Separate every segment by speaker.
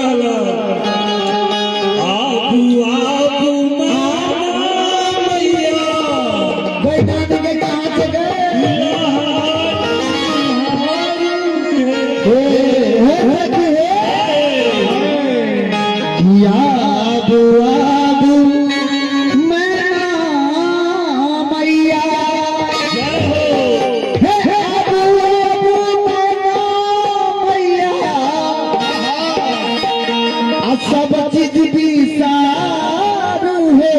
Speaker 1: कहलक आबू आबू मैना मैया
Speaker 2: गई नानी गई कहाँ से गए हे हे सखी हे किया आबू आबू मैना मैया
Speaker 1: जय हो
Speaker 2: हे आबू आबू मैना मैया आ सब चीज बिसारू हे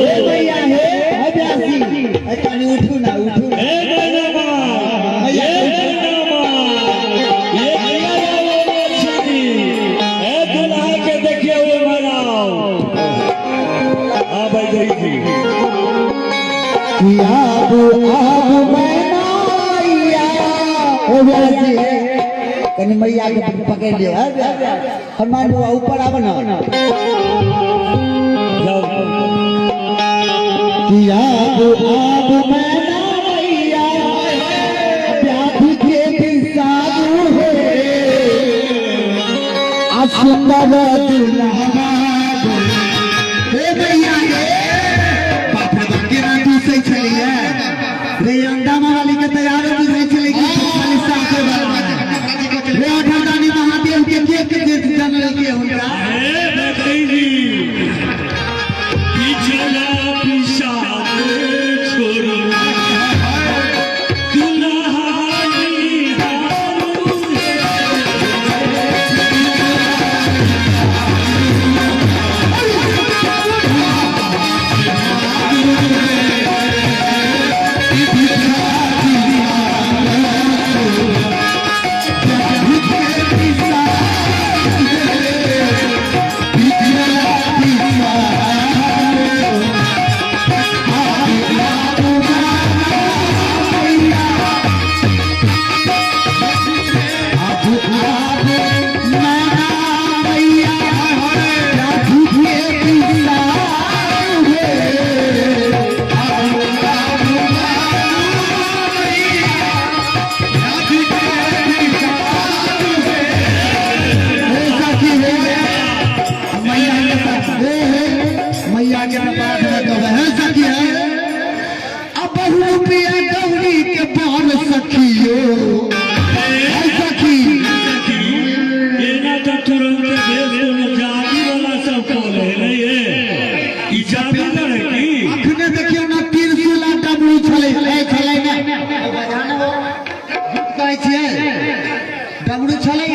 Speaker 2: हे मैया हे हे व्यासी ए तनी उठू ना उठू ना
Speaker 1: ए मैना माँ ए मैना माँ ये मैया वो लक्ष्मी ए दुल्हा के देखिए वो मनाओ हाँ भाई गई जी
Speaker 2: कि आबू आबू मैना मैया ओ व्यासी कनी मैया के पकड़ लियो हे हनुमान बाबा ऊपर आब ना
Speaker 1: जाओ
Speaker 2: कि आबू आबू मैना मैया व्याधि के विषादु हे आ सुंदर दुल्हा हे मैया हे बाप रे बाप केना दूसै छलैया रे अंडामा वाली के तैयार बुझै छलै कि खाली साफे वाला रे अठरदानी महादेव के के के जे जानल के हुनका
Speaker 1: ए भक्ति जी पिछला पिछा छोड़ो दुल्हा निहारू
Speaker 2: मैया के पाठ में कहबै हे सखी हे अब बहु पिया गौरी के बाल सखियो हे सखी
Speaker 1: एना तऽ तुरंत भेष कोनो जादू वाला सब कॉल है नहीं है ई जादूगर है की
Speaker 2: अखने देखियो ना त्रिशूल आ डमरू छलै ए छलै ने कहै छियै डमरू छलै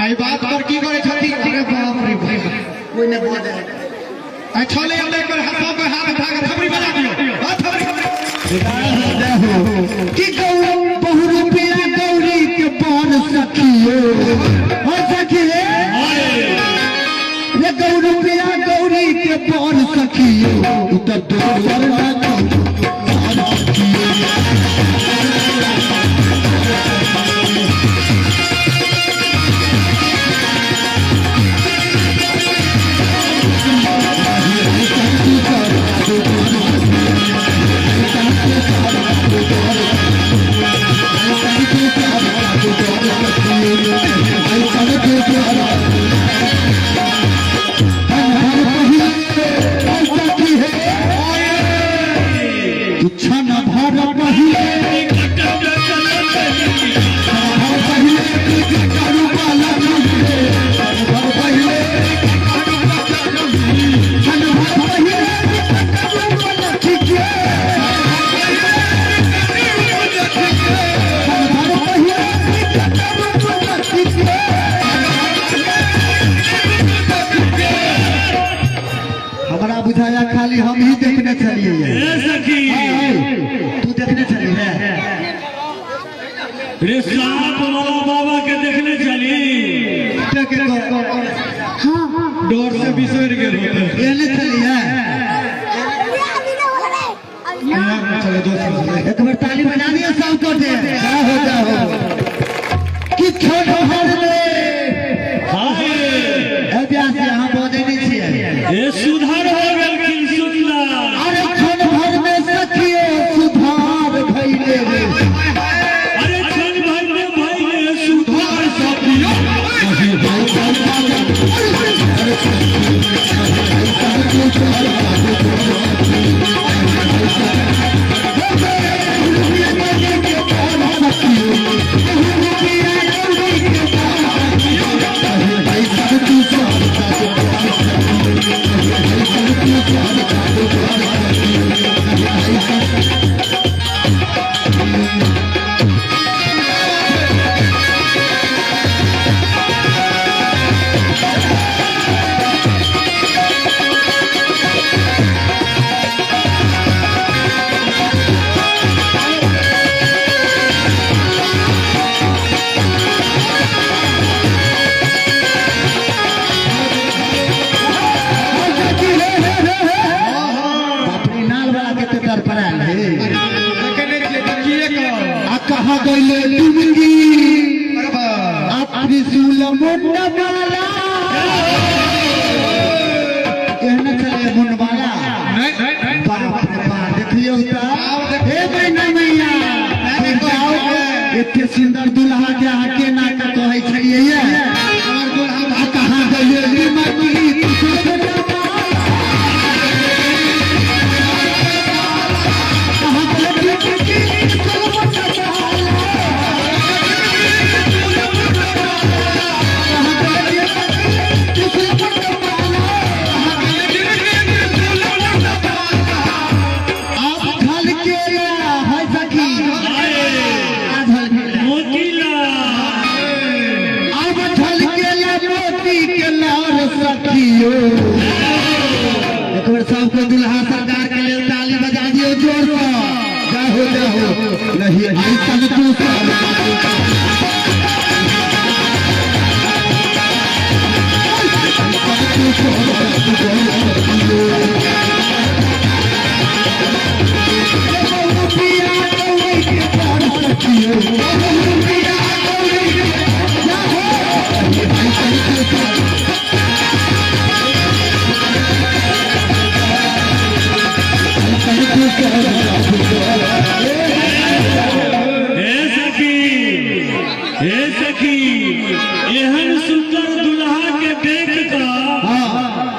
Speaker 3: एहि बात पर की करै छथिन अरे बाप रे बाप
Speaker 2: कोइ ने बजै
Speaker 3: आ छलै हम एक बेर हाथ पर हाथ उठा के थपड़ी बजा दियौ हां थपड़ी
Speaker 2: कि गौरव बहुरूपिया गौरी के बाल सखियो हो सखी रे रे गौरूपिया गौरी के बाल सखियो उ त दोसर ना क्षण भर पहिले भर पहिले करू बाला भर पहिले क्षण भर पहिले करू बाला क्षण भर पहिले करू बाला हमरा बुझाया खाली हम ही देखने छलिए
Speaker 1: ए सखी
Speaker 2: तू देखने छली रे
Speaker 1: रे सांप वाला बाबा के देखने चली
Speaker 3: डर से बिसरि गेल होतै
Speaker 2: एने छली है
Speaker 3: चलो दोस्त
Speaker 2: एक बार ताली बजा दिए सब को दे जाओ जाओ कि छोड़ भर दे
Speaker 1: हाय
Speaker 2: ए व्यास जी अहाँ बजै नहि छियै
Speaker 1: ए सुधार हो गेलखिन सुन्दर
Speaker 2: अरे क्षण भर में सखिए सुधार भइले रे
Speaker 1: अरे क्षण भर में भइले सुधार
Speaker 2: आ त्रिशूल मुंडमाला एहने छलै मुंडमाला।
Speaker 3: नहीं नहीं।
Speaker 2: बाप रे बाप, देखियौ तऽ हे मैना मैया जाओ, एते सुंदर दुल्हा के अहाँ केना के कहै छलियै ये?
Speaker 3: हमर दुल्हा।
Speaker 2: आ कहाँ गइली मती त्रिशूल मुंडमाला? कहाँ गइली त्रिशूल मुंडमाला? कहाँ गइली त्रिशूल मुंडमाला? आप झलकेला है सखी, आ झलकेला।
Speaker 1: मोतीला।
Speaker 2: अब झलकेला मोती के लार सखियो। एक बार सबको दुल्हा सरकार के लेल ताली बजा दियो जोर से। जाहो जाहो, नहीं ऐसन दूसर पिया कौड़ी के पार सखियो, पिया कौड़ी के जाहो, नहीं ऐसन दूसर।
Speaker 1: हे सखी, हे सखी, एहन सुंदर दुल्हा के देख कऽ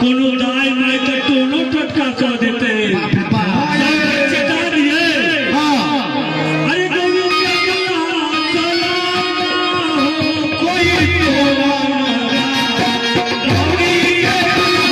Speaker 1: कोनो दाय माय के टोनो टटका कऽ देते। चेता दिए। अरे गौरी के दुल्हा सलामा हो,
Speaker 2: कोई टोला ना।
Speaker 1: गौरी के दुल्हा।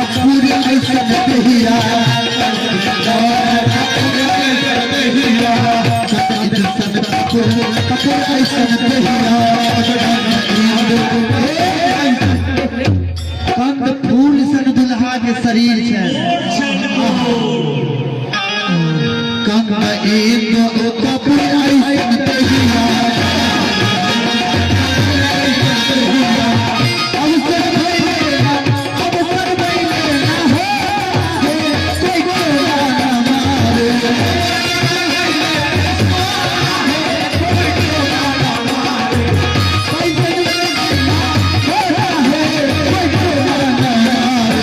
Speaker 2: कपूर ऐसन दहिया, कपूर कपूर ऐसन दहिया, कंद फूल सन दुल्हा के शरीर छै। कंद एक कपूर ऐसन दहिया, अवसर भइले ना, अवसर भइले ना हो, कोई टोला ना मारे। कोई टोला ना मारे, कोई टोला ना मारे।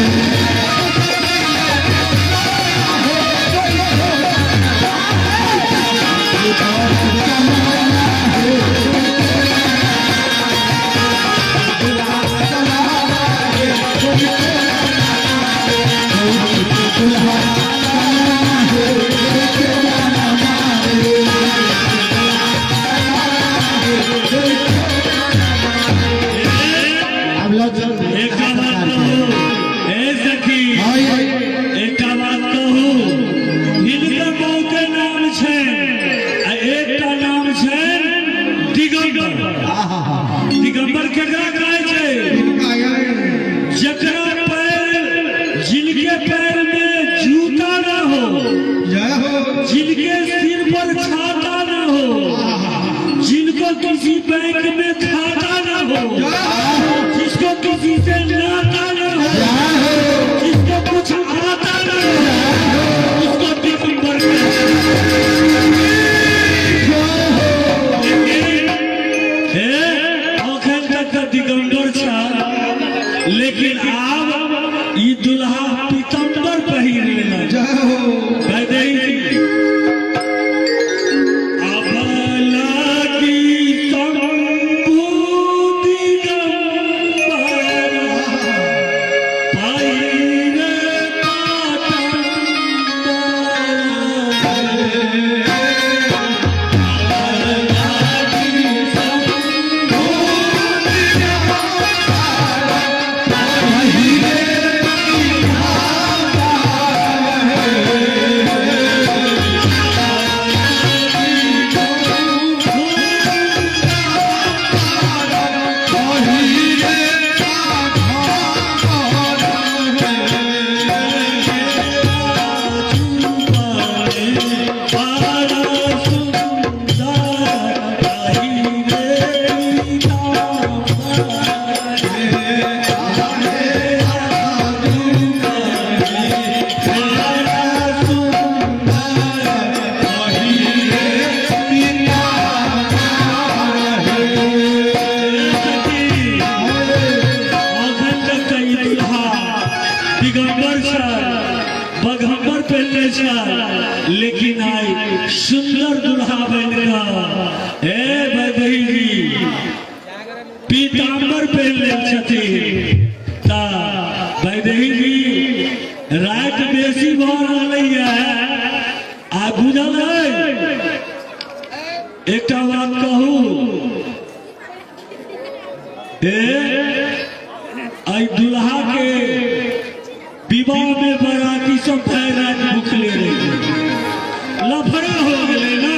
Speaker 2: अब लो चल।
Speaker 1: एकटा बात कहू हे सखी?
Speaker 2: हाय।
Speaker 1: एकटा बात कहू, हिनकर बहुते नाम छै आ एकटा नाम छै दिगंबर। दिगंबर केकरा कहै छै? जकरा पैर, जिनके पैर में जूता ना हो,
Speaker 3: जय हो।
Speaker 1: जिनके सिर पर छाता ना हो, जिनको किसी बैंक में खाता ना हो, जिसको किसी से नाता ना हो, जिसको कुछ आता ना हो, उसको दिगंबर कहते हैं। लेकिन हे अखन तक तऽ दिगंबर छल, लेकिन आब ई दुल्हा पीतम्बर पहिर लेलक।
Speaker 3: जय हो।
Speaker 1: वैदेही अबला की शंभु सुंदर दुल्हा बन कऽ हे वैदेही जी पीताम्बर पहिरने छथिन। तऽ वैदेही जी राति बेसी भऽ रहलैए आ बुझल अइ एकटा बात कहू, ए एहि दुल्हा के विवाह में बराती सब भरि राति भुखले रहि गेलै, लफड़ा हो गेलै ना।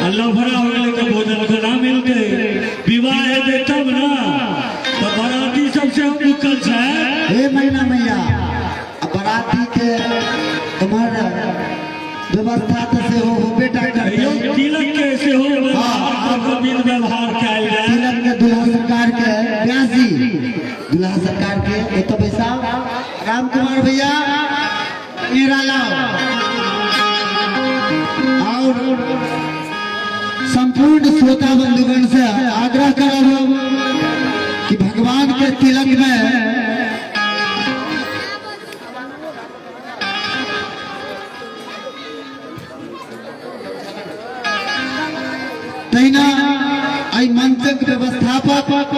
Speaker 1: आ लफड़ा हो गेलै तऽ भोजन केना मिलतै? विवाह हेतै तब ना। तऽ बराती सब से भूखल छै।
Speaker 2: हे मैना मैया, आ बराती के तुम्हार व्यवस्था तऽ सेहो होबे टा करतै।
Speaker 1: यौ तिलक के सेहो व्यवहार कऽ विध व्यवहार कयल जाय।
Speaker 2: तिलक के दुल्हा सरकार के व्यास जी, दुल्हा सरकार के एतऽ बैसाउ। राम कुमार भैया मेरा लाओ और संपूर्ण श्रोता बंधुगण से आग्रह करब कि भगवान के तिलक में तहिना एहि मंचक व्यवस्थापक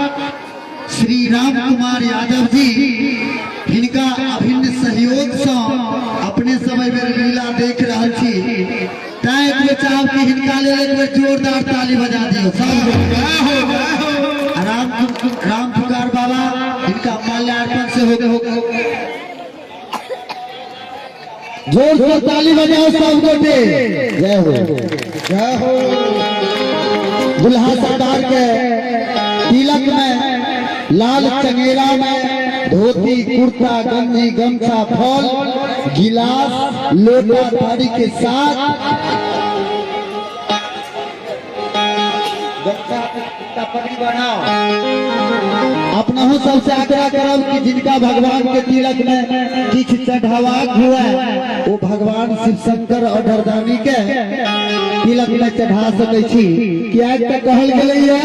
Speaker 2: श्री राम कुमार यादव जी, हिनका अभिन्न सहयोग से अपने सब एहि बेर लीला देख रहल छी, तैं एक बेर चाहब कि हिनका लेल एक बेर जोरदार ताली बजा दियौ सब। राम राम पुकार बाबा हिनका माल्यार्पण से हो। जोर से ताली बजाओ सब गोटे। जय हो, जय हो। दुल्हा सरदार के तिलक में लाल चंगेरा में धोती कुर्ता गंजी गमछा फल गिलास लोटा थाली के साथ गमछा कुर्ता पगड़ी बनाओ। अपनहु सबसे आग्रह करब कि जिनका भगवान के तिलक में किछु चढ़ावाक हुए वो भगवान शिव शंकर और ढरदानी के तिलक में चढ़ा सकै छी। किएक तऽ कहल गेलैए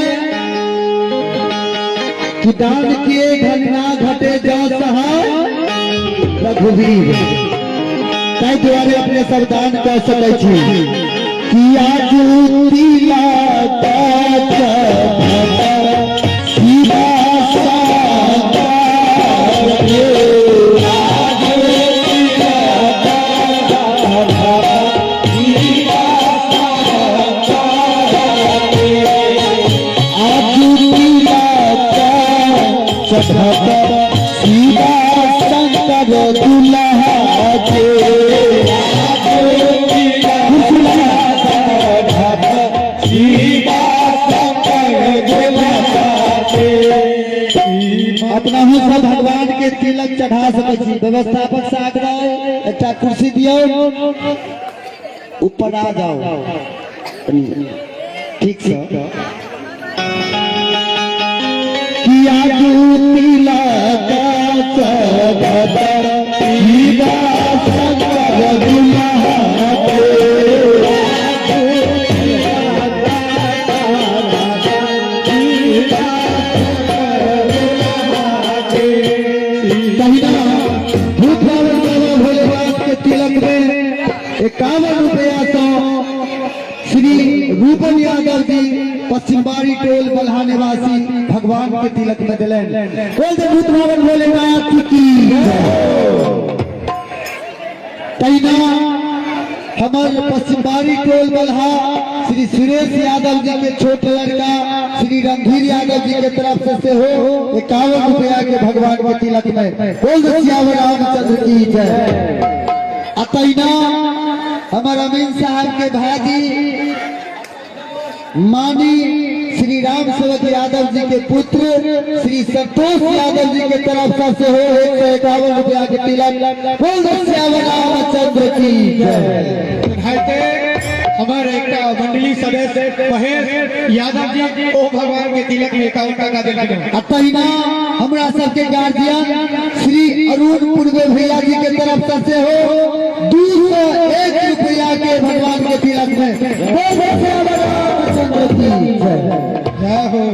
Speaker 2: कि दान किए धन ना घटे जौ सहाय रघुवीर, ताहि दुआरे अपने सब दान कऽ सकै छी। किया जूती शिवा शिवा शंकर दुल्हा के अपना ही सब भगवान के तिलक चढ़ा सकै छी। व्यवस्थापक से आग्रह, एकटा कुर्सी दियौ, ऊपर आ जाओ ठीक से। किया तिलक शिवा शंकर दुल्हा के तहिना भूत बाबा बाबा भोलेनाथ के तिलक में 51 रुपया सौ श्री रूपन यादव जी पश्चिमबारी टोल बलहा निवासी भगवान के तिलक में दिलन। बोल दे भूत बाबा भोलेनाथ की जय। तहिना हमर पश्चिमबारी टोल बलहा श्री सुरेश यादव जी के छोट लड़का श्री रणधीर यादव जी के तरफ से सेहो 51 रुपया के भगवान के तिलक में। बोल दे सियावर रामचंद्र की जय। आ तहिना हमर अमीन साहब के भाजी मानी श्री राम सेवक यादव जी के पुत्र श्री संतोष यादव जी के तरफ से सेहो 151 रुपया के तिलक। बोल दे सियावर रामचंद्र की जय।
Speaker 3: हमार एकटा मंडली सदस्य महेश यादव जी ओ भगवान के तिलक में 51 टाका देलखिन।
Speaker 2: आ तहिना हमरा सबके गार्जियन श्री अरुण पूर्वे भैया जी के तरफ से सेहो 201 रुपया के भगवान के तिलक में। बोल दे सियावर रामचंद्र की जय।
Speaker 3: जय हो।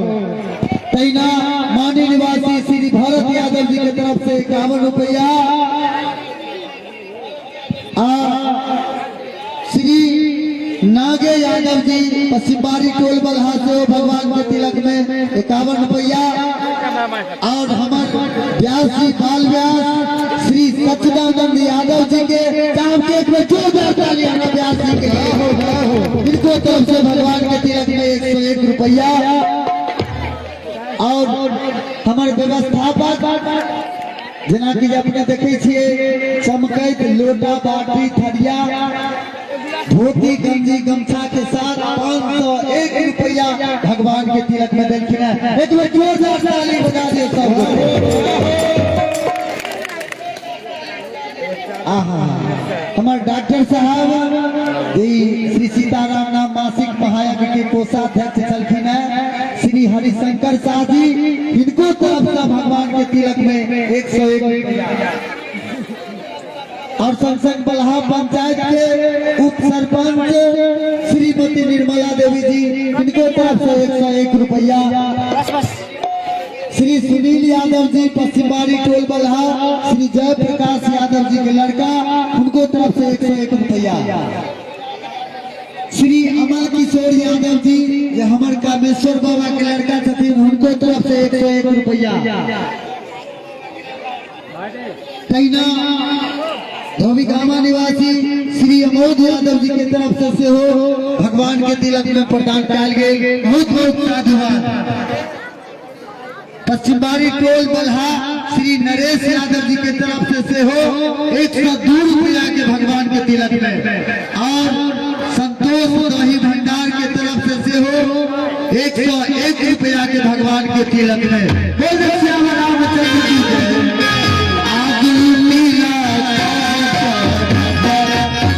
Speaker 2: तहिना मानी निवासी श्री भरत यादव जी के तरफ से 51 रुपया आ श्री के यादव जी पश्चिमबारी टोल बलहा से भगवान के तिलक में 51 रुपया। और हमार व्यास जी बाल व्यास श्री सच्चिदानंद यादव जी के चाहब के एक बेर जोरदार ताली हमरा व्यास जी के इनको तरफ से भगवान के तिलक में 101 रुपया। और हमार व्यवस्थापक जेना कि अपने देखे छियै चमकैत लोटा बाटी थरिया धोती गंजी गमछा के साथ 501 रुपया भगवान के तिलक में देलखिन है। एक बेर जोरदार ताली बजा दियो सब गोटे। आहा हमार डॉक्टर साहब जी श्री सीताराम नाम मासिक महायज्ञ के कोषाध्यक्ष छलखिन है श्री हरिशंकर शाह जी, इनको तरफ से भगवान के तिलक में 101। और संग संग बलहा पंचायत के उप सरपंच श्रीमती निर्मला देवी जी, इनको तरफ से 101 रुपया। श्री सुनील यादव जी पश्चिमबारी टोल बलहा, श्री जय प्रकाश यादव जी के लड़का, उनको तरफ से 101 रुपया। श्री अमल किशोर यादव जी जे हमर कामेश्वर बाबा के लड़का छथिन, उनको तरफ से 101 रुपया। तहिना धोबीगामा निवासी श्री अमोद यादव जी के तरफ से सेहो भगवान के तिलक में प्रदान कयल गेल। बहुत बहुत साधुवाद। पश्चिमबारी टोल बलहा श्री नरेश यादव जी के तरफ से सेहो 102 रुपया के भगवान के तिलक में। और संतोष दही भंडार के तरफ से सेहो 101 रुपया के भगवान के तिलक में। बोल दे श्याम रामचंद्र की जय। आगू मिला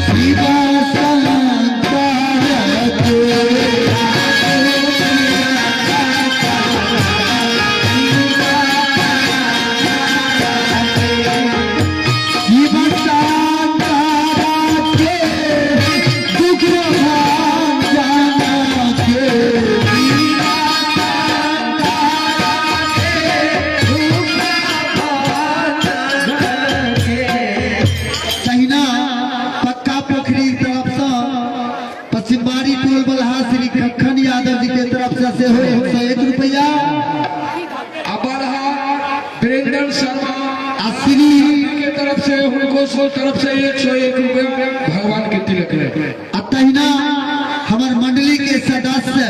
Speaker 2: शिवा शंकर के। शिव शंकर के दुख भंजन के। तहिना पक्का पोखरी तरफ से पश्चिमबारी टोल बलहा श्री खखन यादव जी के तरफ से सेहो 101 रुपया।
Speaker 4: अबरहा वीरेंद्र शर्मा
Speaker 2: आ श्री
Speaker 4: के तरफ से उनको सौ तरफ से 101 रुपये भगवान के तिलक में।
Speaker 2: आ तहिना हमर मंडली के सदस्य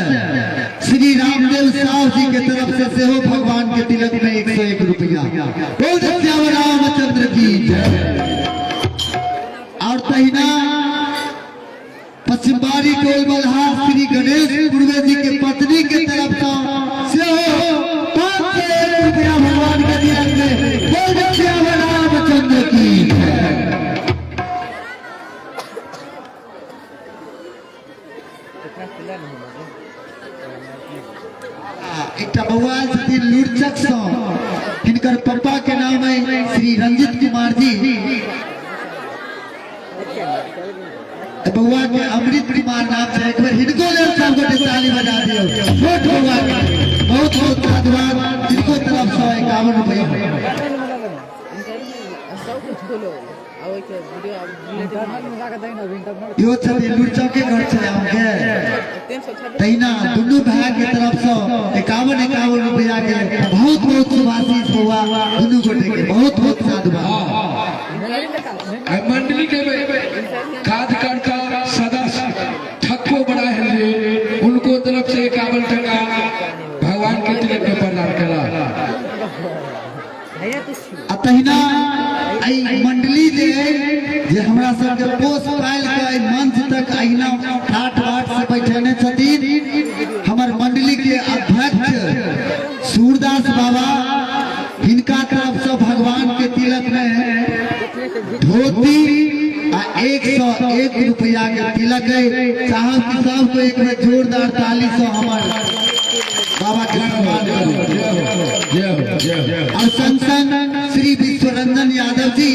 Speaker 2: श्री रामदेव साहु जी के तरफ से सेहो भगवान के तिलक में 101 रुपया। बोल दे श्याम रामचंद्र की जय। और तहिना पश्चिमबारी टोल बलहा श्री गणेश पूर्वे जी के पत्नी के तरफ से सेहो 501 रुपया भगवान के तिलक में। बोल दे श्याम रामचंद्र की जय। एकटा बौआ छथिन लुरचक सँ, हिनकर पप्पा के नाम है श्री रंजित कुमार जी। बौआ के अमृत कुमार नाम छै, एक बेर हिनको लेल सब गोटे ताली बजा दियौ। छोट बौआ के बहुत बहुत साधुवाद, हिनको तरफ सँ 51 रुपया। इहो छथिन लुरचक के घर छै अहाँके। तहिना दुनू भाई के तरफ से 51 51 रुपया के बहुत बहुत शुभाशीष बौआ दुनू गोटे के बहुत बहुत साधुवाद।
Speaker 4: मंडली के कार्यकर्ता सदस्य ठक्को बड़ा है जी, उनको तरफ से 51 टका भगवान के तिलक में प्रदान करा।
Speaker 2: आ तहिना एहि मंडली जे अइ जे हमरा सबके पोस पालि के एहि मंच तक अहिना ठाट बाट से बैठेने छथिन, हमर मंडली के अध्यक्ष सूरदास बाबा, हिनका तरफ से भगवान के तिलक में धोती आ 101 रुपया के तिलक है। चाहब कि सबको एक बेर जोरदार ताली से हमर बाबा के सम्मान करू।
Speaker 4: जय हो जय हो।
Speaker 2: और संग संग श्री विश्वरंजन यादव जी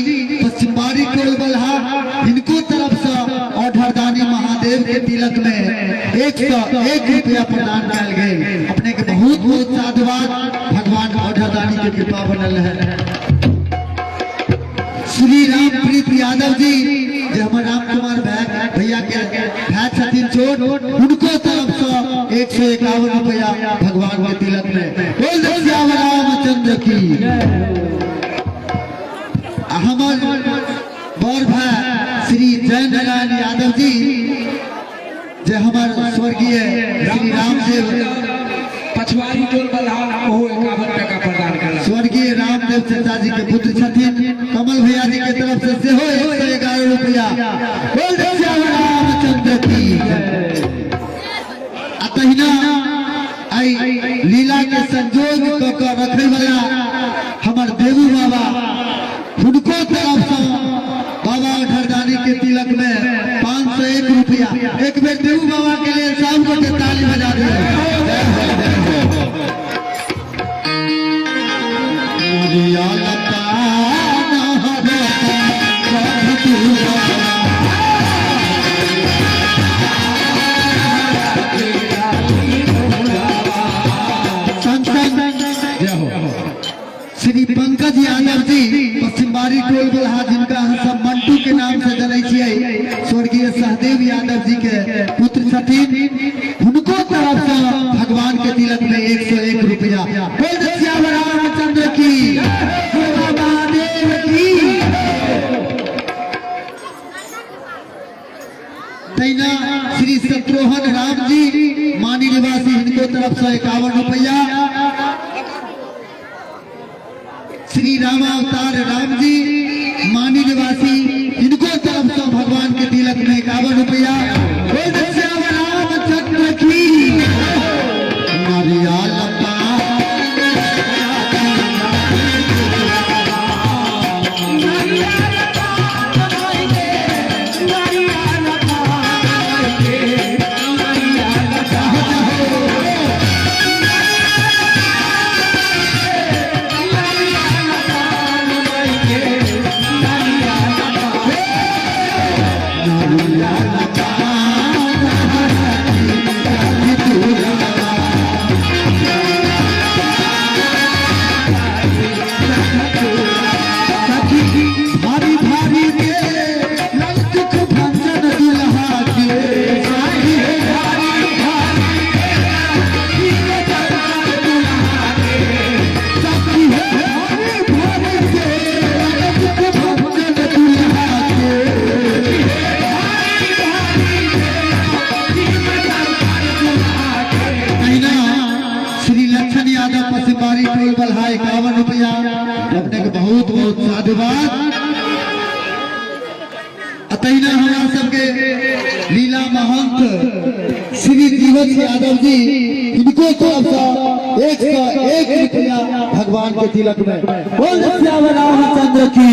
Speaker 2: पश्चिमबारी टोल बलहा, हिनको तरफ से औढरदानी महादेव के तिलक में 101 रुपया प्रदान कयल गेल। अपने के बहुत बहुत साधुवाद, भगवान औढरदानी के कृपा बनल है। श्री राम प्रीत यादव जी जे हमर राम कुमार भाई भैया के भाई छथिन छोट, हुनको तरफ से 151 रुपया भगवान के तिलक में। बोल दे श्याम रामचंद्र की। आ हमर बड़ भाई श्री जय नारायण यादव जी जे हमर स्वर्गीय श्री रामदेव
Speaker 4: पछवारी टोल बलहा ओहो 51 टका प्रदान कयलक।
Speaker 2: स्वर्गीय रामदेव चाचा जी के पुत्र छथिन कमल भैया जी के तरफ से सेहो 111 रुपया। बोल दे श्याम रामचंद्र की। आ तहिना आई लीला के संजोग क के रखे वाला हमर देवू बाबा, हुनको तरफ से बाबा घरदानी के तिलक में 501 रुपया। एक बेर देवू बाबा के लिए सब गोटे ताली बजा दियो। जय हो, जय हो। श्री पंकज यादव जी पश्चिमबारी टोल बलहा, जिनका हम सब मंटू के नाम से जनै छियै, स्वर्गीय सहदेव यादव जी के पुत्र छथिन, हुनको तरफ से भगवान के तिलक में 101 रुपया। बोल दे श्याम रामचंद्र की, महादेव की। तहिना श्री शत्रुघ्न राम जी मानी निवासी, हिनको तरफ से 51 रुपया। श्री रामावतार राम जी मानी निवासी, इनको तरफ से भगवान के तिलक में 51 रुपया। बोल दे श्याम रामचंद्र की। भारी भारी के लंक भंजन दुल्हा के, भारी भारी भारी के लंक भंजन दुल्हा के। तहिना श्री लक्षण यादव पश्चिमबारी टोल बलहा 51 रुपया। अपने के बहुत बहुत साधुवाद। तहिना हमारा सबके लीला महंत श्री जीवन यादव जी, इनको तरफ से 101 रुपया भगवान के तिलक में। बोल श्याम रामचंद्र की।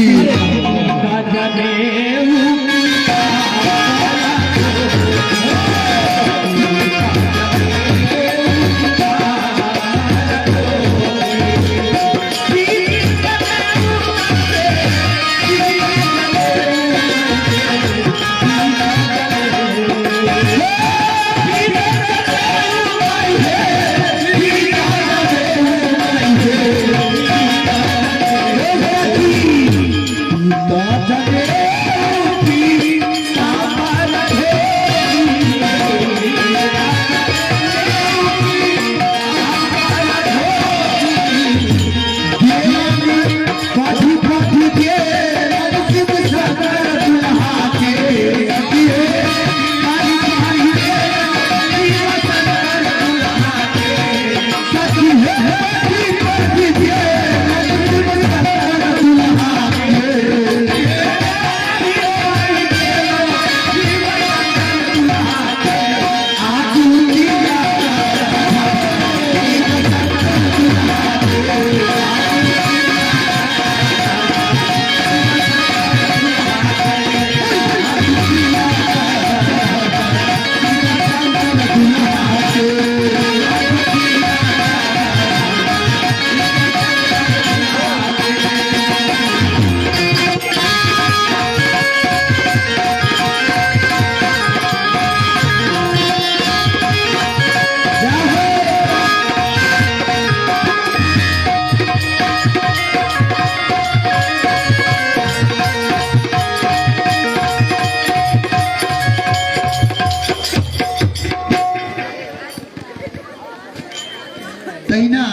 Speaker 2: तहिना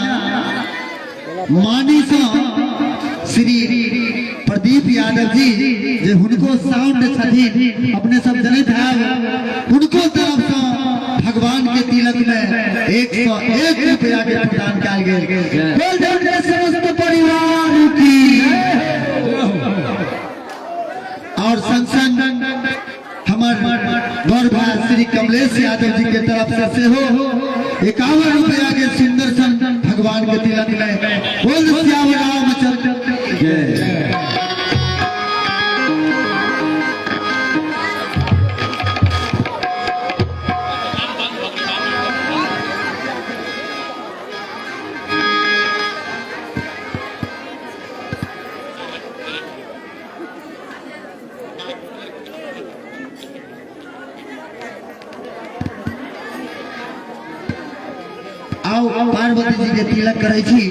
Speaker 2: मानी सँ श्री प्रदीप यादव जी जे हुनको साउंड छथिन अपने सब जनैत हैब हुनको तरफ सँ भगवान के तिलक में 101 रुपया के प्रदान कयल गेल। बोल के समस्त परिवार की। और संग संग हमर बड़ भाई श्री कमलेश यादव जी के तरफ से सेहो 51 रुपया के सुंदर सन भगवान के तिलक में। बोल श्याम रामचंद्र जय। आओ पार्वती जी के तिलक करै छी।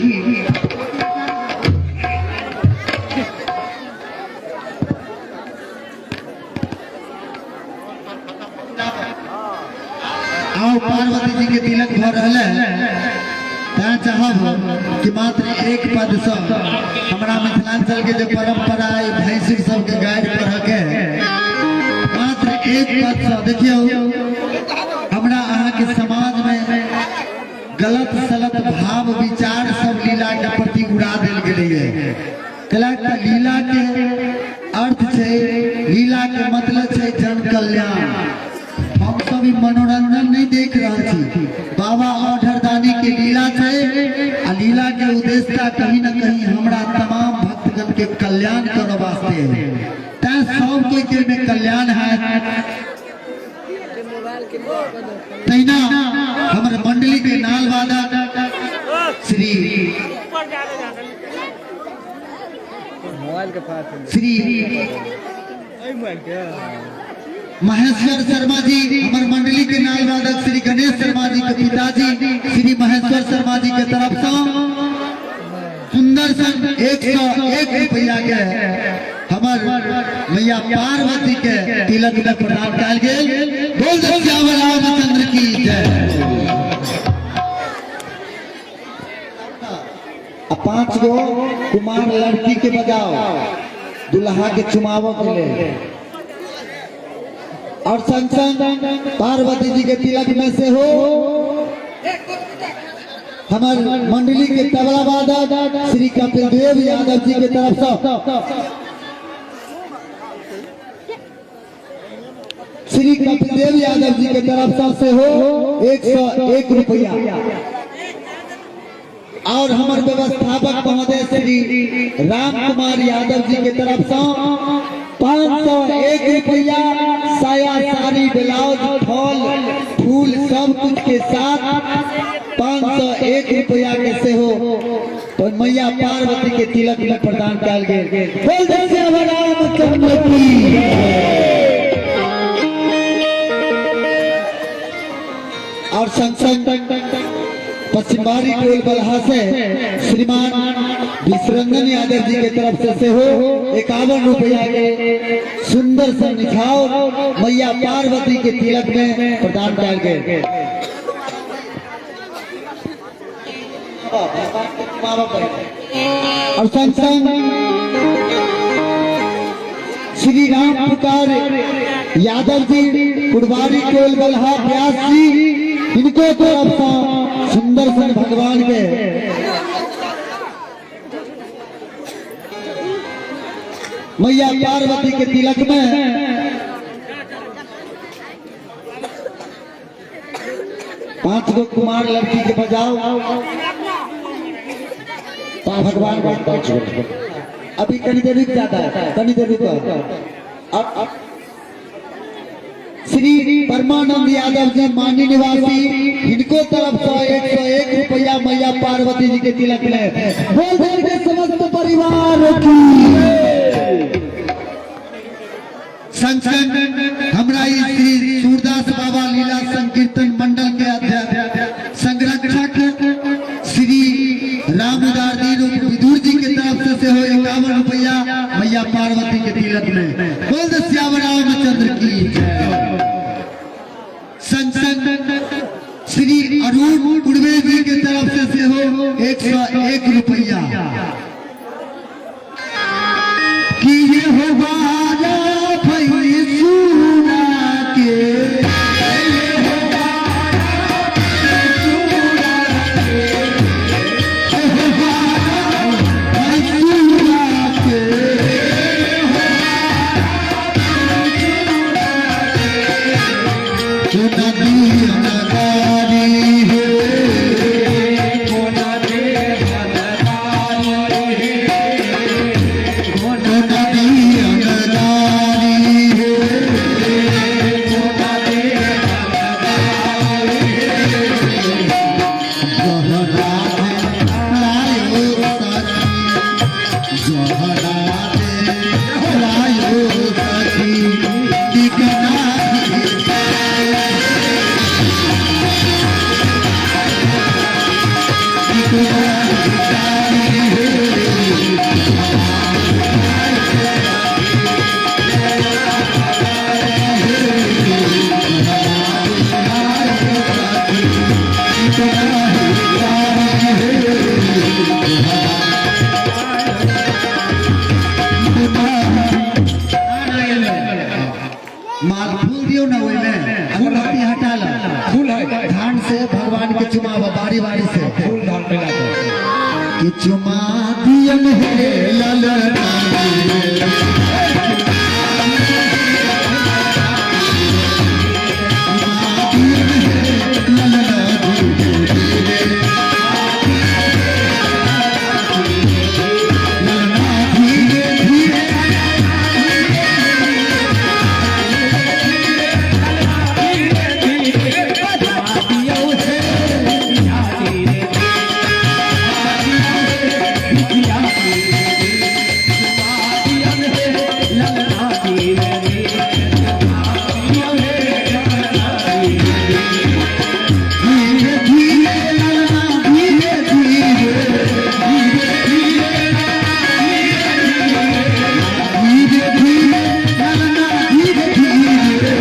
Speaker 2: आओ पार्वती जी के तिलक भ रहल है। तैं चाहब कि मात्र एक पद से हमरा मिथिलांचल के जो परंपरा है भैंसी सबके गाइड पढ़ के मात्र एक पद से देखियो हमरा अहाँ के समाज में गलत सलत भाव विचार सब लीला के प्रति उड़ा देल गेलै है। कला लीला के अर्थ छै, लीला के मतलब छै जन कल्याण। हम सब ई मनोरंजन नहीं देख रहल छी। बाबा औढरदानी के लीला छै आ लीला के उद्देश्य कहीं न कहीं हमरा तमाम भक्तगण के कल्याण करऽ वास्ते है। तैं सब कोई के में कल्याण है। तहिना हमर मंडली के नाल वादक श्री श्री महेश्वर शर्मा जी, हमर मंडली के नाल वादक श्री गणेश शर्मा जी के पिताजी श्री महेश्वर शर्मा जी के तरफ से सुंदर सन 101 रुपया के हमर मैया पार्वती के तिलक में प्रदान कयल गेल। बोल दो श्याम रामचंद्र की जय। आ 5 गो कुमार लड़की के बजाओ दुल्हा के चुमावो के लिए। और संग संग पार्वती जी के तिलक में से हो हमार मंडली के तबला वादक श्री कपिल देव यादव जी के तरफ से श्री कपिल देव यादव जी के तरफ से हो 101 रुपया। और हमारे व्यवस्थापक महोदय श्री राम कुमार यादव जी के तरफ से 501 रुपया साया साड़ी ब्लाउज फल फूल सब कुछ के साथ 501 रुपया के सेहो तो मैया पार्वती के तिलक में प्रदान कयल गेल। बोल दे रामचंद्र की। और संग संग पश्चिमबारी टोल बलहा से श्रीमान विश्वरंजन यादव जी के तरफ से सेहो 51 रुपया के सुंदर सा निछाव मैया पार्वती के तिलक में प्रदान कयल गेल। और संग संग श्री राम पुकार यादव जी कुरबारी टोल बलहा व्यास जी इनको तरफ से सुंदर सन भगवान के मैया पार्वती के तिलक में 5 गो कुमार लड़की के बजाओ भगवान 5 गो। अभी कनी देर रुक जाता है, कनी देर रुको। अब श्री परमानंद यादव जी मानी निवासी इनको तरफ से 101 रुपया मैया पार्वती जी के तिलक में। बोल बोल के समस्त परिवार की। संग संग हमरा ई श्री सूरदास बाबा लीला संकीर्तन मंडल के अध्यक्ष संरक्षक श्री रामउदार दीन विदुर जी के तरफ से सेहो 51 रुपया मैया पार्वती के तिलक में। बोल दे श्याम रामचंद्र की जय। संग संग श्री अरुण पूर्वे जी के तरफ से सेहो 101 रुपया। कि ये हो बाजा भैंसुरा के, ये हो बाजा भैंसुरा के, ये हो बाजा भैंसुरा के, ये हो बाजा भैंसुरा के। नदी नगारी है, नदी नगारी है, जहरा लायो सखी, जहरा लायो सखी मार फूल दियो ना ओइमे, अगरबत्ती हटा ला।
Speaker 4: फूल है,
Speaker 2: धान से भगवान के चुमावा बारी बारी से
Speaker 4: फूल धान मिला दो।
Speaker 2: कि चुमा दियन हे ललना। धीरे धीरे ललना, धीरे धीरे, धीरे धीरे ललना, धीरे धीरे,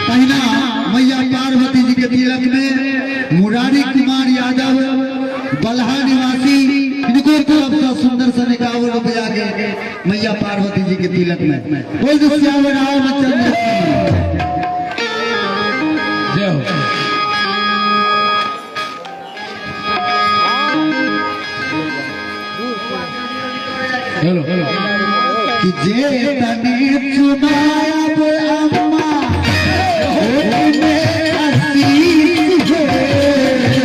Speaker 2: पहिना मैया पार्वती जी के तिलक में मुरारी कुमार यादव बलहा निवासी, इनको तरफ से सुंदर से 51 रुपया के मैया पार्वती जी के तिलक में। बोल दो श्याम रामचंद्र की।
Speaker 4: जय हो। हेलो
Speaker 2: कि जे तने चुमाब अम्मा ओने आशीष हे, जे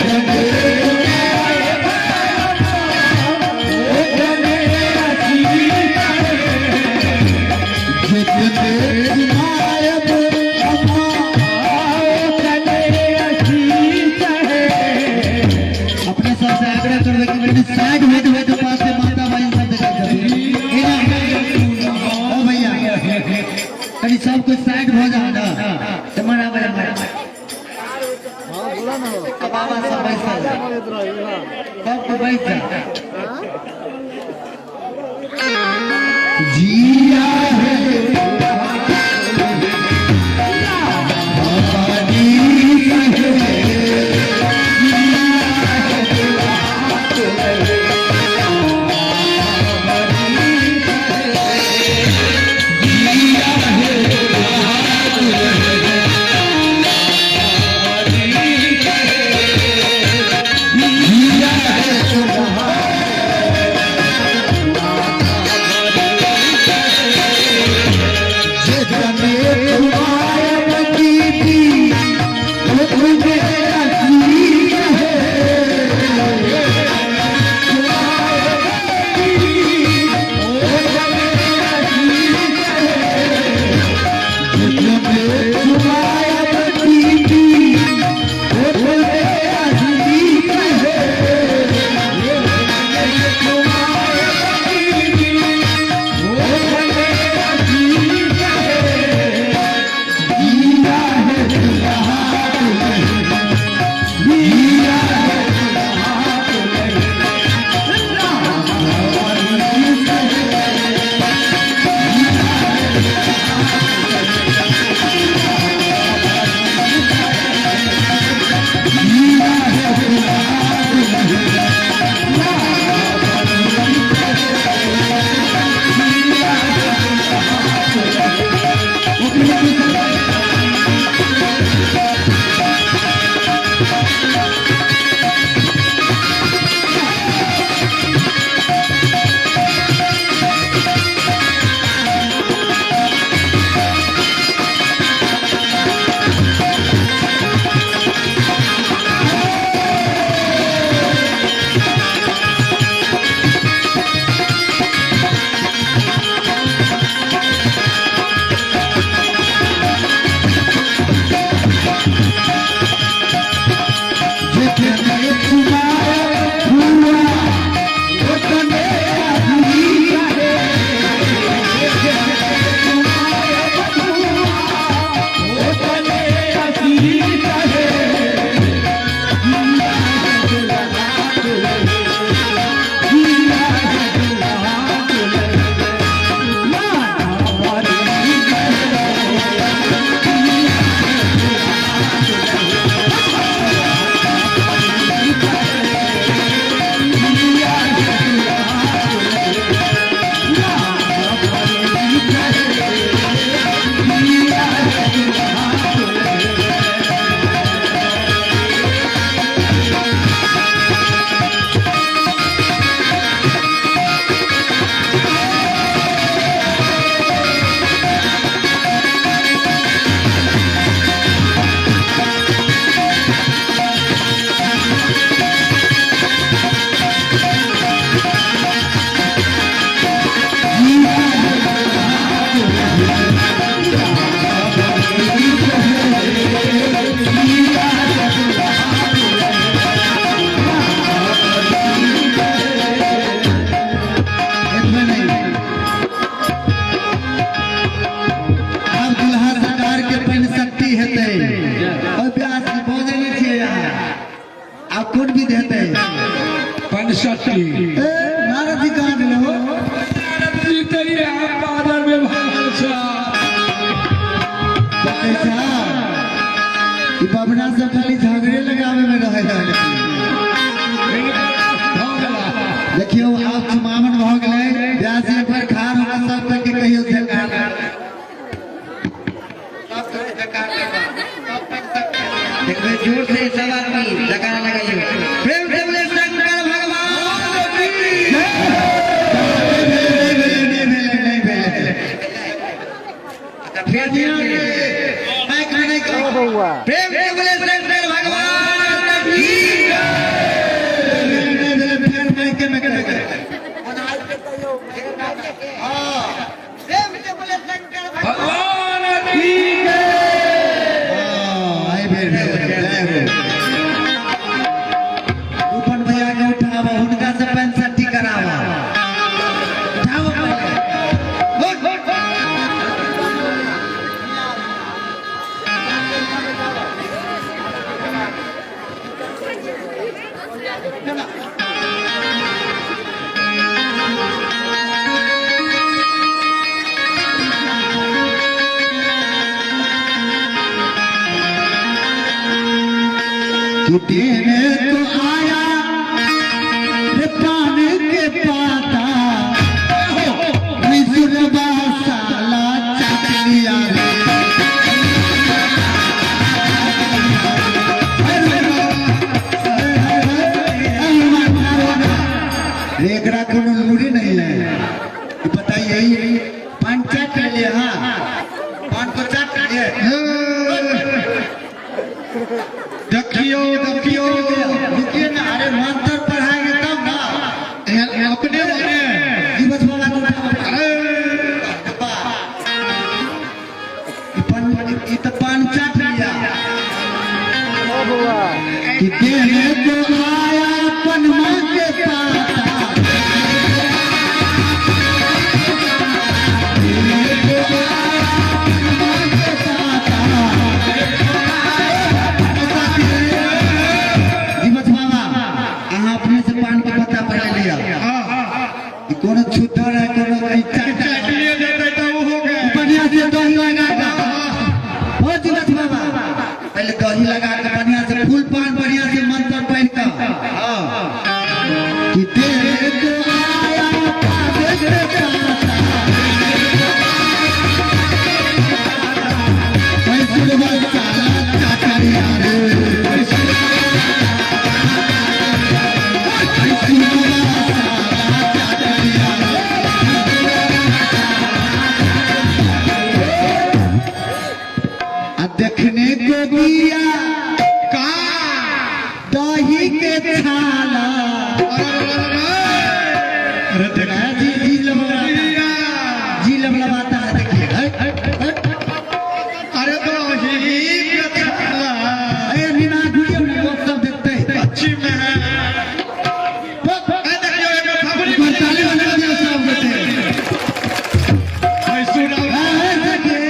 Speaker 2: तने चुमाब ओने आशीष हे, जे तने चुमाब अम्मा ओने आशीष हे। अपने सब से आग्रह करबे कि मेरे साइड होते होते पास से माता बहन सब देखै छथिन। ओ भैया कनी सब कुछ साइड भ जा ना तऽ मना मना मना बाबा सब बैस जा, सब को बैस जा। जिया है बाबा जी है, जिया है। एतबे नहीं, आब दुल्हा सरकार के पैंसठी हेतै और ब्यास बजै नहि छियै अहाँ। आब कोन विध हेतै?
Speaker 4: 65।
Speaker 2: ए नारद जी कहाँ गेलै हो?
Speaker 4: जीतैये हम बादल में भागल छा।
Speaker 2: देखै छा, ई बबना सब खाली झगड़े लगावे में रहै है।
Speaker 4: भऽ गेला।
Speaker 2: देखियौ, आब चुमावन भऽ गेलै। ब्यास जी, एक बेर खाड़ होकर सब तक के कहियौ जयकार।
Speaker 5: देखबै, जोर से सब आदमी जयकारा लगाइयो, प्रेम से बोले शंकर भगवान की जय।
Speaker 2: नहि भेलै, नहि भेलै, नहि भेलै।
Speaker 5: अच्छा, फेर फेर फेर।
Speaker 2: माइक में नहीं कहो।
Speaker 5: प्रेम से बोले शंकर भगवान की जय।
Speaker 2: नहि भेलै, नहि भेलै, फेर माइक में कह।
Speaker 5: प्रेम से बोले शंकर
Speaker 4: भगवान की
Speaker 2: हाँ, एहि बेर भेलै, जय हो। रूपन भैया के उठाबो, हुनका से 65 कराबो। उठाबो पहिले। उठ। कि देने तो आया रे पान के पाता, मिसरबा साला चाट लिया रे। रे, एकरा कोनो लूरी नहीं है। ई बताइए, पान चाट लिए? हाँ, पान को चाट लिए।
Speaker 3: देखियो, देखियो।
Speaker 2: रुकिए ना, अरे मंत्र पढ़ाएंगे तब ना।
Speaker 3: एहन अपने मने।
Speaker 2: दिवस बाबा को उठाओ। बा। ई पान, ई तो पान चाट लिया कि देने को आया पनमा के पाता, देने को आया पनमा के पाता। दिवस बाबा, अहाँ अपने से पान के पत्ता पहले लिया। ई कोनो छुद्धर है, कोनो ई चाट
Speaker 3: चाटिए जेतै तऽ ओहो के
Speaker 2: बढ़िया से दही लगा के। हो दिवस बाबा, पहले दही लगा के बढ़िया से फूल पान, बढ़िया से मंत्र पढ़ के। को दिया
Speaker 3: का
Speaker 2: दही के छाला।
Speaker 3: अरे देखा
Speaker 2: जी जी लबलबाता, जी लबलबाता है, देखिए।
Speaker 3: अरे दही के छाला।
Speaker 2: अरे मीना गुड़िया लोग सब देखते हैं।
Speaker 3: अच्छी में है। देखियो एगो थपड़ी
Speaker 2: एक बार ताली बजा दिया सब गोटे।
Speaker 3: भाई सुनाओ।
Speaker 2: हाँ, देखिए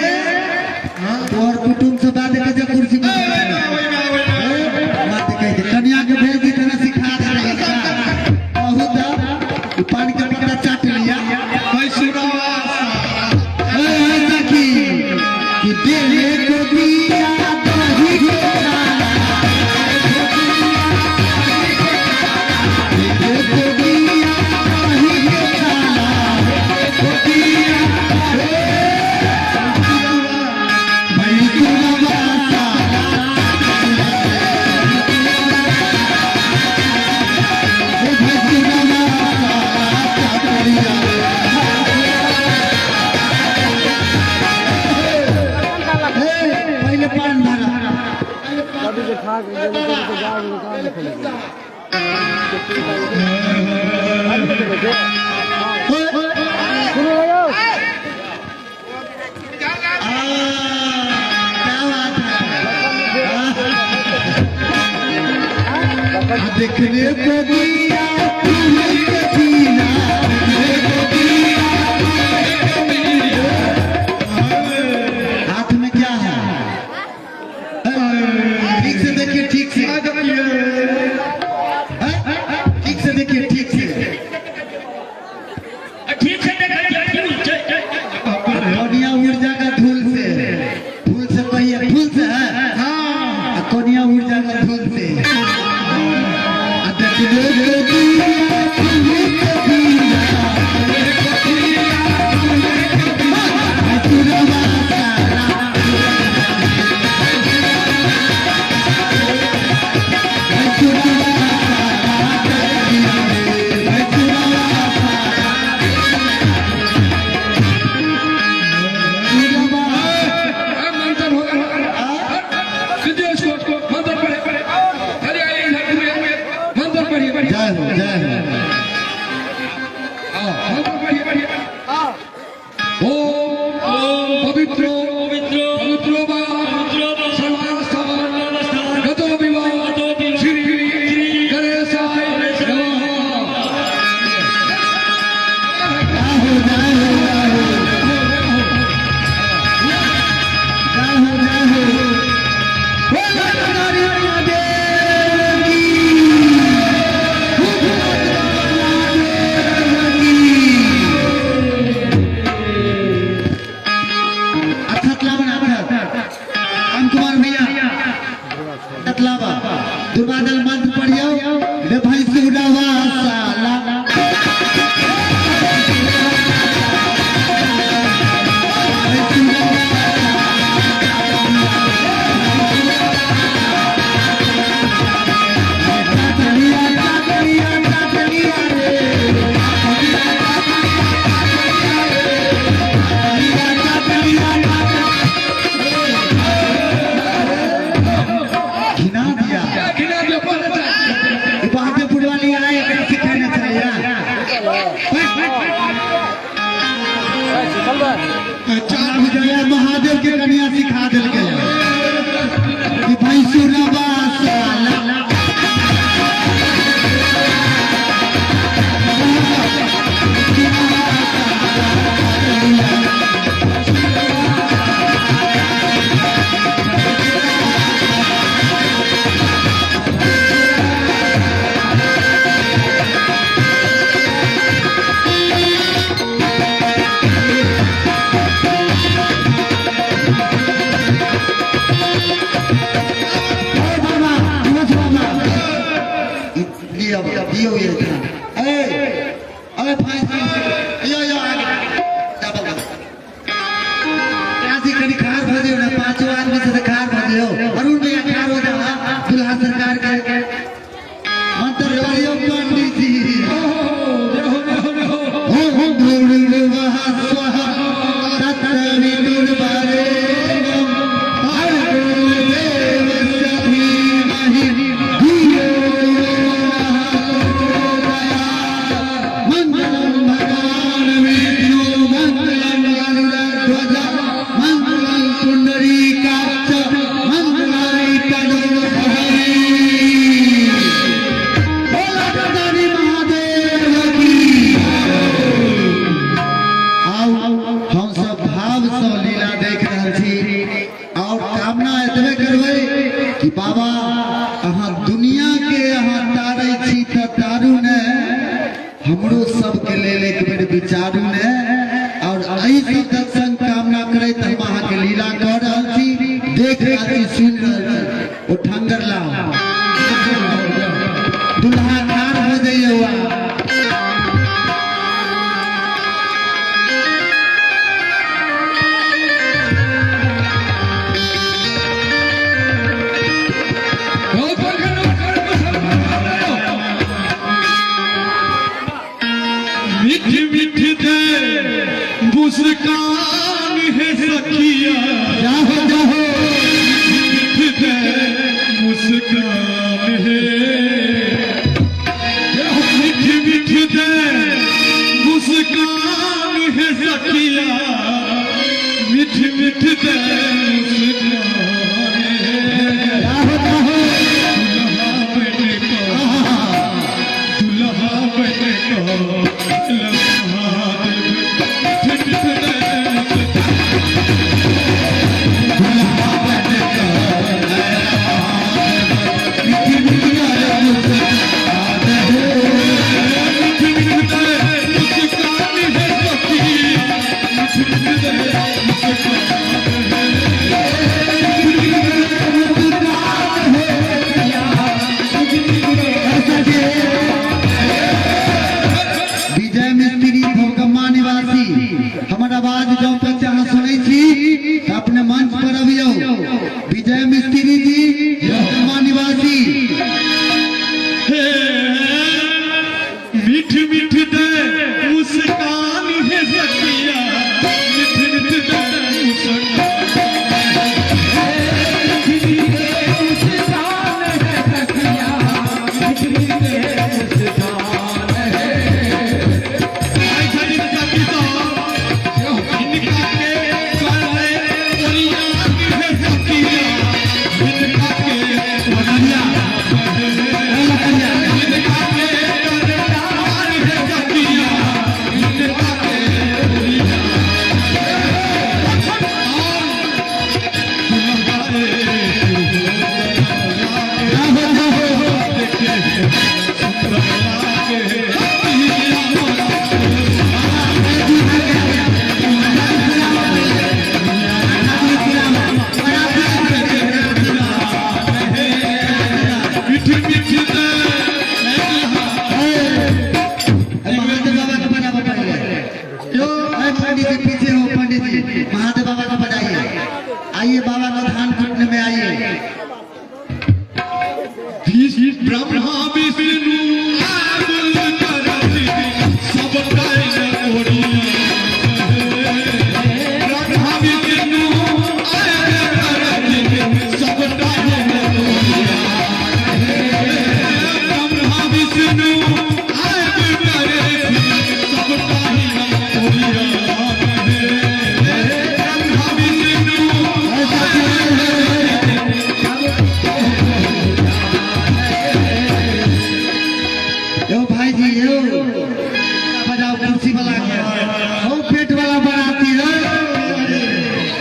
Speaker 2: तोहर कुटुंब से बात के जे कुर्सी पर मत कह दे, कन्या के भेज दी तना सिखा दे रही बहुत पान के पत्ता चाट लिया।
Speaker 3: भाई सुनाओ।
Speaker 2: ए सखी कि देले को दिया दही के छाला, देले को दिया दही के छाला, दिया भाई सुनवा साला, ए भाई सुनवा साला चाकरिया। ए, पहले पान धारा। क्या बात है। देखने को दिया तुम्हें के जीना, देखने को दिया। हाथ में क्या है? ठीक से देखिए, ठीक से, ठीक से देखिए, ठीक से।
Speaker 1: ठीक से देखिए।
Speaker 2: कोनिया ऊर्जा का धूल से, धूल से कहिए, धूल से है। हाँ, कोनिया ऊर्जा का धूल से। देखने को दिया तुम्हें के जीना, सुनवा साला, सुनवा साला, सुनवा साला।
Speaker 4: मंत्र होगा सीधे इसको मंत्र पढ़े पढ़े। अरे आइए इधर घूमिए, मंत्र पढ़िए पढ़िए।
Speaker 2: जय हो, जय हो।
Speaker 4: हाँ, मंत्र पढ़िए पढ़िए। ओम ओम पवित्रो पवित्रो पवित्रो वा सर्वावस्थान गतो विवाह श्री गणेशाय नमः।
Speaker 2: जय हो, जय हो, जय हो, जय हो, जय हो। बोलो नारी महादेव की, महादेव की। अच्छा तलाबन, अच्छा राम कुमार भैया तलाबा दुर्बादल मंत्र पढ़ियो रे भाई सुनवा साला। चाचरिया, चाचरिया, चाचरिया रे। चाचरिया, चाचरिया, चाचरिया। घिना दिया।
Speaker 4: क्या खिला दिया पहले
Speaker 2: ई बहादुरपुर वाली आए, एकरा सिखाने चलिया।
Speaker 3: चार
Speaker 2: भुजया महादेव के कन्या सिखा दिल के कि भाई सुनवा साला। कामना एतबे करबै कि बाबा अहाँ दुनिया के अहाँ तारै छी तऽ तारू ने, हमरो सबके लेल एक बेर विचारू ने। और एहि शब्दक संग कामना करैत हम अहाँके लीला कऽ रहल छी, देख रहल छी, सुनि रहल छी। ओ ठंगर लाओ, दुल्हा ठाढ़ हो जाइए हुआ।
Speaker 4: मिठ मिठ दे मुस्कान है सखिया,
Speaker 2: जाहो जाहो।
Speaker 4: मिठ दे मुस्कान है, मिठ मिठ दे मुस्कान है सखिया, मिठ मिठ दे मुस्कान है,
Speaker 2: जाहो जाहो।
Speaker 4: दुल्हा बन को दुल्हा बन को महादेव, मिठ मिठ दे मुस्कान है सखिया, मिठ मिठ दे मुस्कान है।
Speaker 2: विजय मिस्त्री भोगम्मा निवासी, हमर आवाज जब तक अहाँ सुनै छी तऽ अपने मंच पर अबियौ। विजय मिस्त्री जी, भोगम्मा निवासी।
Speaker 4: हे मिठ मिठ दे मुस्कान है सखिया, मिठ मिठ दे मुस्कान। आई छड़ी सखी तो इनका के करे ओरिया है सखिया, इनका के ओरिया, इनका के करे है सखिया, इनका के ओरिया।
Speaker 2: जाहो जाहो। महादेव बाबा को बजा बताइए। यो पंडित जी पीछे हो, पंडित जी महादेव बाबा को बजाइए। आइए बाबा का धान कूटने में आइए।
Speaker 4: ब्रह्मा विष्णु आगुल करती सब कायल ओरिया, ब्रह्मा विष्णु आगुल करती सब कायल ओरिया, ब्रह्मा विष्णु आगुल करती सब कायल ओरिया, ब्रह्मा विष्णु।
Speaker 2: यो भाई जी, यो बजाओ कुर्सी वाला के, हो पेट वाला बनाती है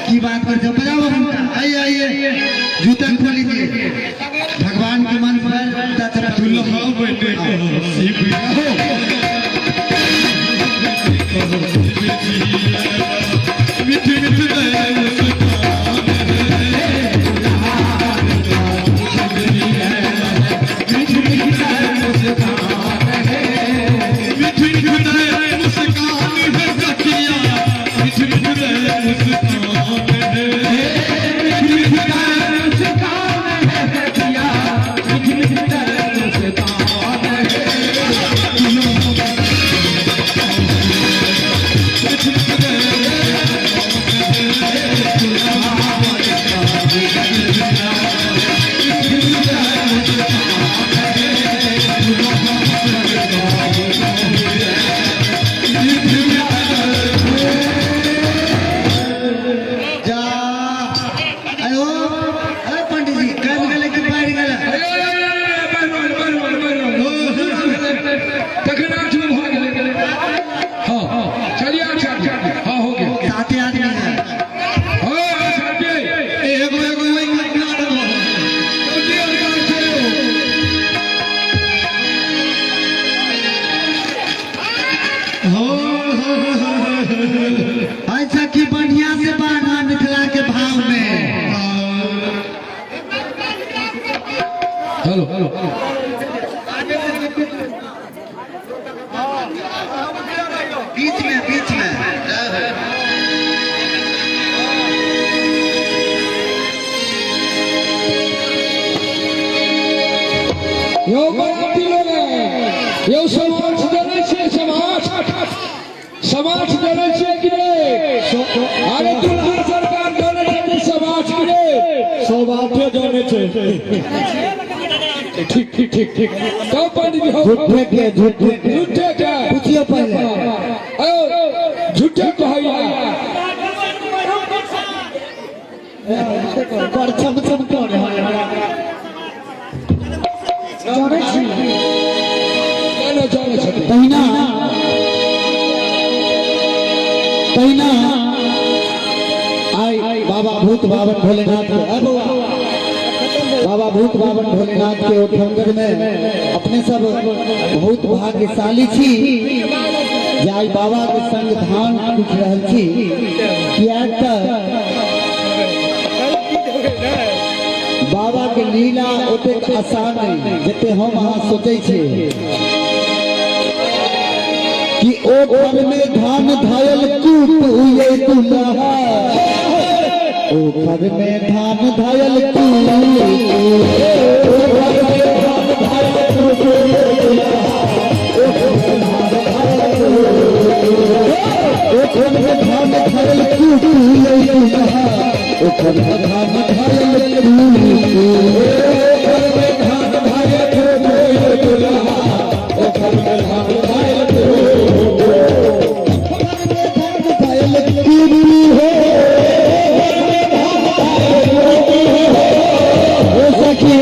Speaker 2: की बात कर, जब बजाओ हमका। आइए आइए, जूता खोल लीजिए भगवान के मन पर जूता चप्पल।
Speaker 4: दुल्हा बन को शिव मिठ मिठ दे मुस्कान है, मिठ मिठ दे मुस्कान है सखिया, मिठ मिठ दे मुस्कान है, मिठ मिठ दे मुस्कान है।
Speaker 5: बीच में, बीच में।
Speaker 4: यो बराती लोग हैं, यो समाज जनै छियै, समाज समाज जनै छियै कि नहि? अरे दुल्हा सरकार जनै छथिन समाज कि नहि?
Speaker 1: सौभाग्य जाने छै।
Speaker 4: ठीक ठीक ठीक ठीक। कब पंडित जी हो?
Speaker 2: झूठे के, झूठे के।
Speaker 4: झूठे के।
Speaker 2: पूछियो पहले।
Speaker 4: अयो झूठे कहैया।
Speaker 2: बड़ छम छम कर जानै छी।
Speaker 4: जानै जानै छथिन।
Speaker 2: तहिना तहिना आइ बाबा भूत बाबन भोलेनाथ के, अरे बौआ, बाबा भूत बाबन भोलेनाथ के ओठंगर में अपने सब बहुत भाग्यशाली छी जे आइ बाबा के संग धान कुटि रहल छी, किएक तऽ बाबा के लीला ओतेक आसान नहीं जते हम अहाँ सोचै छियै कि ओ घर में धान धायल कूट हुए दुल्हा, ओ घर में धान धायल कूट, ओ घर में धान धायल कूट हुए दुल्हा, ओ घर में धान धायल कूट, ओ घर में धान धायल कूट हुए दुल्हा, ओ घर में धान धायल कूट, ओ घर में धान धायल कूट हुए दुल्हा, ओ घर में धान धायल कूट, ओ घर में धान धायल कूट हो, ओ सखी,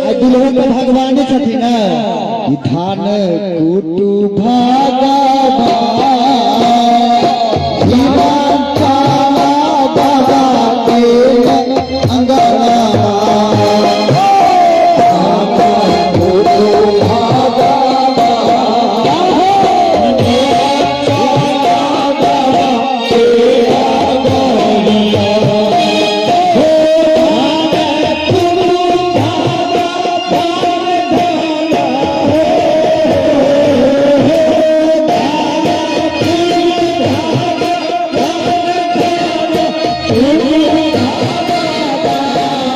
Speaker 2: आइ दुल्हन के भगवान छथिन ने, ई धान कुटु भगवान, जीवन काला बाबा के अंगना, धान कुटु भगवान, बाबा के अंगना, हो धान कुटु भगवान धन हो, धान कुटु भगवान धन,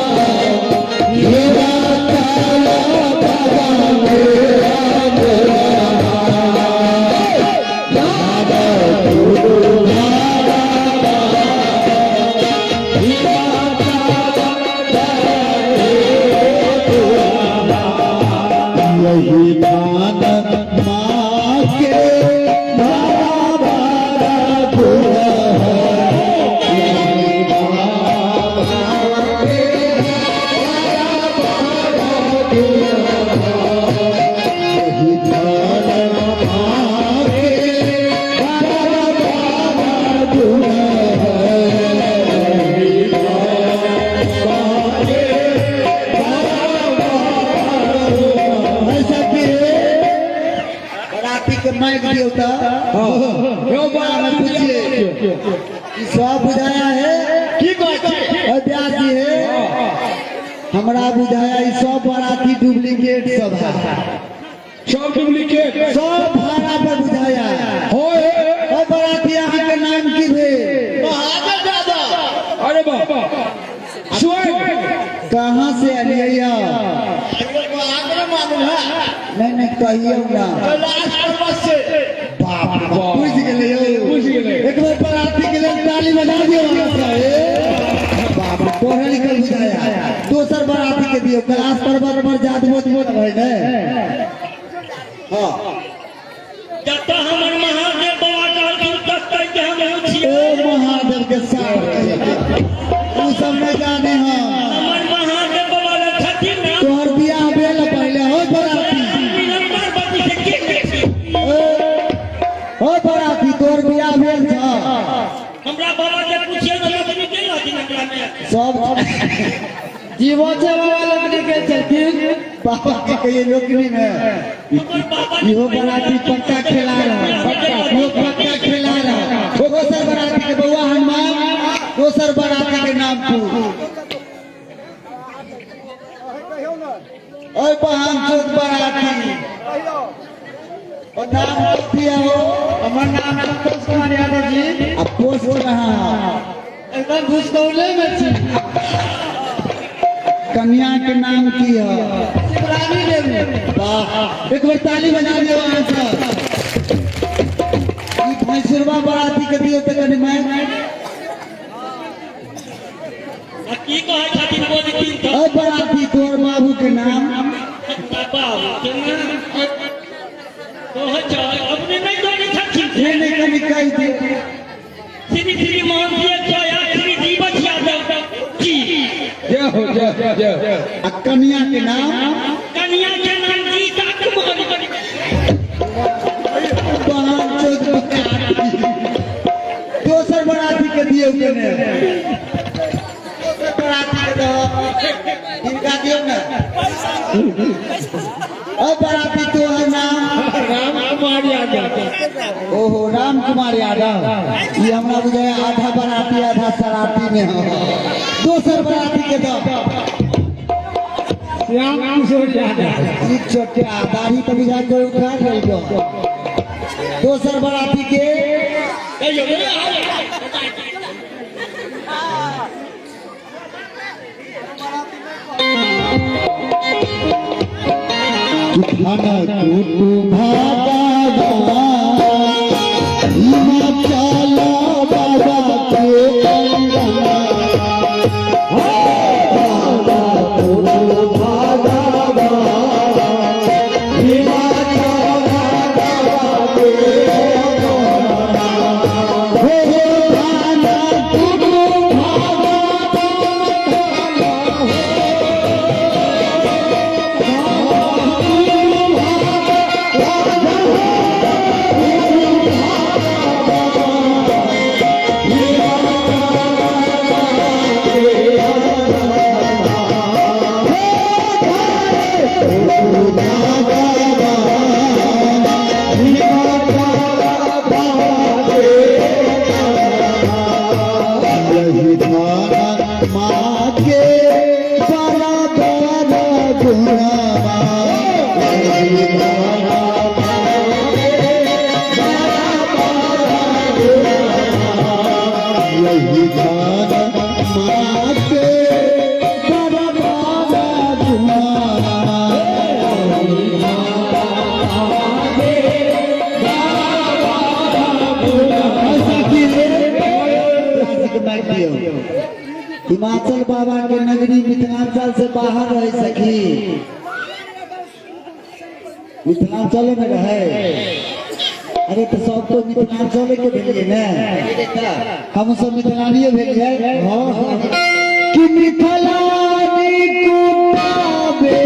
Speaker 2: मेरा काला बाबा मेरा यही दान माँ के बाबा गुण है, यही दान माँ के बाबा गुण है, यही दान माँ के बाबा गुण है, यही दान माँ के बाबा ऐसा कि बराती के माइक दियो तो
Speaker 4: यो
Speaker 2: में पूछिए ई सब बुझाया है
Speaker 3: की कहै छी?
Speaker 2: और व्यास जी है, हमरा बुझाया ई सब बराती डुप्लीकेट सब है।
Speaker 4: सब डुप्लीकेट।
Speaker 2: सब भाड़ा पर बुझाया।
Speaker 4: होय।
Speaker 2: और बराती अहाँ के नाम की भेल?
Speaker 3: महादेव यादव।
Speaker 4: अरे बाप स्वयं।
Speaker 2: कहाँ से अलियै?
Speaker 3: मालूम है।
Speaker 2: नहीं नहीं, कहियो ना।
Speaker 3: कैलाश पर्वत से।
Speaker 2: बाप रे बाप, बुझि गेलै यौ।
Speaker 4: बुझि गेलै।
Speaker 2: एक बार बराती के लेल ताली बजा दियौ अहाँ सब। ए बाप रे, पढ़ल लिखल बुझाया। दोसर बराती के दियौ। कैलाश पर्वत पर जादवो मोत है ने। हाँ।
Speaker 1: जतऽ हमर महादेव बाबा कहलखिन ततऽ के हम
Speaker 2: ओ महादेव के साथ उ सब नहीं जाने हम।
Speaker 1: हमर महादेव बाबा लग छथिन ने।
Speaker 2: तोहर बियाह भेल पहले? हो बराती,
Speaker 1: पार्वती से की?
Speaker 2: हो बराती, तोहर बियाह भेल छ?
Speaker 1: हमरा बाबा के पूछिए तऽ लक्ष्मी के रहथिन एकरा में।
Speaker 2: सब
Speaker 3: जीवो छै बाबा लोकनि गेल छलखिन।
Speaker 2: बाबा के कहिए नौकरी में।
Speaker 1: हमर बाबा।
Speaker 2: इहो बराती पक्का खेला रहा, इहो पक्का खेला रहा। दोसर बराती के बउआ हनुमान, दोसर बराती के नाम पूछ। ओए बहन चोद बराती और नाम कथी है हो?
Speaker 3: हमर नाम संतोष कुमार यादव जी।
Speaker 2: आ पोस्ट कहाँ है?
Speaker 3: एकदम भुसकौले में छी।
Speaker 2: कन्या के नाम की है?
Speaker 3: शिवरानी देवी।
Speaker 2: वाह, एक बार ताली बजा दियो अहाँ सब। ई भैंसुरवा बराती के दियो तऽ कनि मैं
Speaker 1: आ की कहै छथिन बजथिन तऽ।
Speaker 2: ओ बराती, तोहर बाबू के नाम?
Speaker 1: बाबू के नाम कहै छै, अपने नहि कहै छथिन।
Speaker 2: नहि नहि, कनि कहि दे।
Speaker 1: श्री श्री मोहन जी 108 श्री जीवछ यादव जी।
Speaker 4: जय हो, जय हो, जय हो।
Speaker 2: आ कन्या के नाम?
Speaker 1: कन्या के नाम गीता कुमारी।
Speaker 2: बहन चोद बराती, दोसर बराती के दियौ के ने? दोसर बराती के दहो, हिनका दियौ ने। ओ बराती, तोहर नाम?
Speaker 4: राम कुमार यादव।
Speaker 2: ओहो, राम कुमार यादव। ये हमरा बुझाय आधा बराती आधा शराबी में हो। दोसर बराती के दो।
Speaker 4: श्याम किशोर यादव।
Speaker 2: ई छोटे दाढ़ी तो बुझाय कोई उठा लेलको। दोसर बराती के।
Speaker 1: कहियौ।
Speaker 2: धन कुटु भागा हिमाचल बाबा के अंगना। हो धन कुटु भागा। यही धान माँ के बड़ा बड़ा गुणवा। यही धान माँ के बड़ा बड़ा गुणवा। यही धान माँ के बड़ा बड़ा गुणवा। हिमाचल बाबा के नगरी मिथिलांचल से बाहर रह सकी? मिथिलांचल में रहे। अरे, तो सब तो मिथिलांचल के भेलिए ने, हम सब मिथिलानिये भेलिए कि मिथिलानी कुटाबे।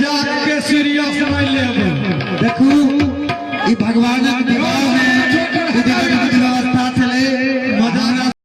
Speaker 4: मजाक के सीरियस नहीं लेब।
Speaker 2: देखू, ई भगवानक विवाह।